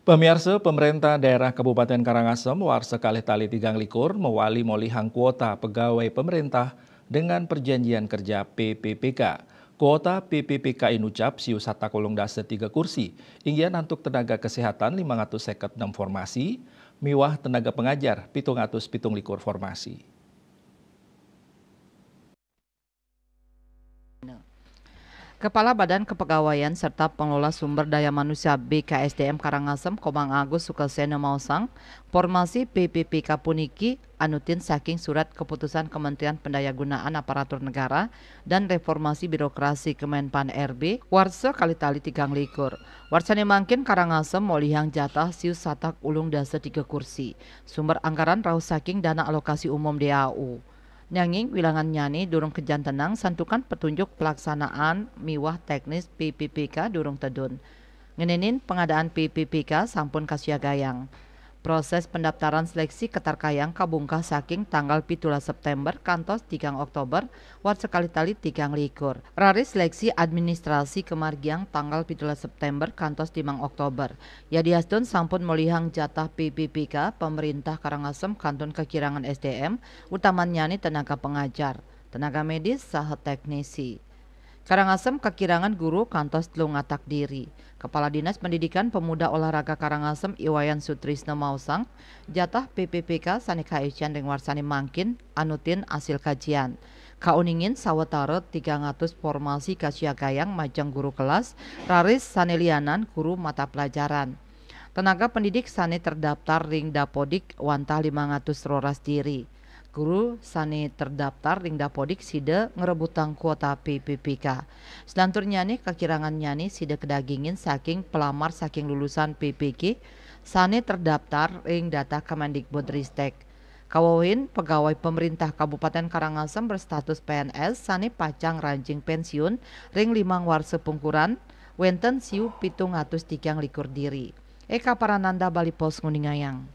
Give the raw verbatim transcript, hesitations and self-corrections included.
Pamiarsa, pemerintah daerah Kabupaten Karangasem warsa kalih tali tigang likur mawali molihang kuota pegawai pemerintah dengan perjanjian kerja P P P K. Kuota P P P K inucap siu satak ulung dasa tiga kursi, inggian antuk tenaga kesehatan lima ratus seket enam formasi, miwah tenaga pengajar pitung atus pitung likur formasi. Kepala Badan Kepegawaian serta Pengelola Sumber Daya Manusia B K S D M Karangasem Komang Agus Sukasena maosang, formasi P P P K puniki anutin saking surat keputusan Kementerian Pendayagunaan Aparatur Negara dan Reformasi Birokrasi Kemenpan R B, warsa kalih tali tigang likur. Warsane mangkin Karangasem molihang jatah siu satak ulung dasa tiga kursi. Sumber anggaran rauh saking dana alokasi umum D A U. Nanging wilangannyane durung kejantenang santukan petunjuk pelaksanaan miwah teknis P P P K durung tedun. Ngenenin pengadaan P P P K sampun kasiagayang. Proses pendaftaran seleksi katarkayang kabungkah saking tanggal pitulas September kantos tigang Oktober warsa kalih tali tigang likur. Raris seleksi administrasi kamargiang tanggal pitulas September kantos limang Oktober. Yadiastun sampun molihang jatah P P P K, pemerintah Karangasem kantun kakirangan S D M, utamannyane tenaga pengajar, tenaga medis, saha teknisi. Karangasem kakirangan guru kantos telung atak diri. Kepala Dinas Pendidikan Pemuda Olahraga Karangasem Iwayan Sutrisno maosang, jatah P P P K sane kaisian ring warsane mangkin anutin asil kajian. Kauningin sawatara tigang atus formasi kasiagayang majeng guru kelas, raris sane lianan guru mata pelajaran. Tenaga pendidik sane terdaftar ring Dapodik wantah limang atus roras diri. Guru sane terdaftar ring Dapodik sida ngrebutang kuota P P P K. Selanturnyane kakirangannyane sida kadagingin saking pelamar saking lulusan P P K sane terdaftar ring data Kemendikbudristek. Kawewehin pegawai pemerintah Kabupaten Karangasem berstatus P N S sane pacang ranjing pensiun ring limang warsa pungkuran wenten siu pitung atus tigang likur diri. Eka Parananda, Bali Post, nguningayang.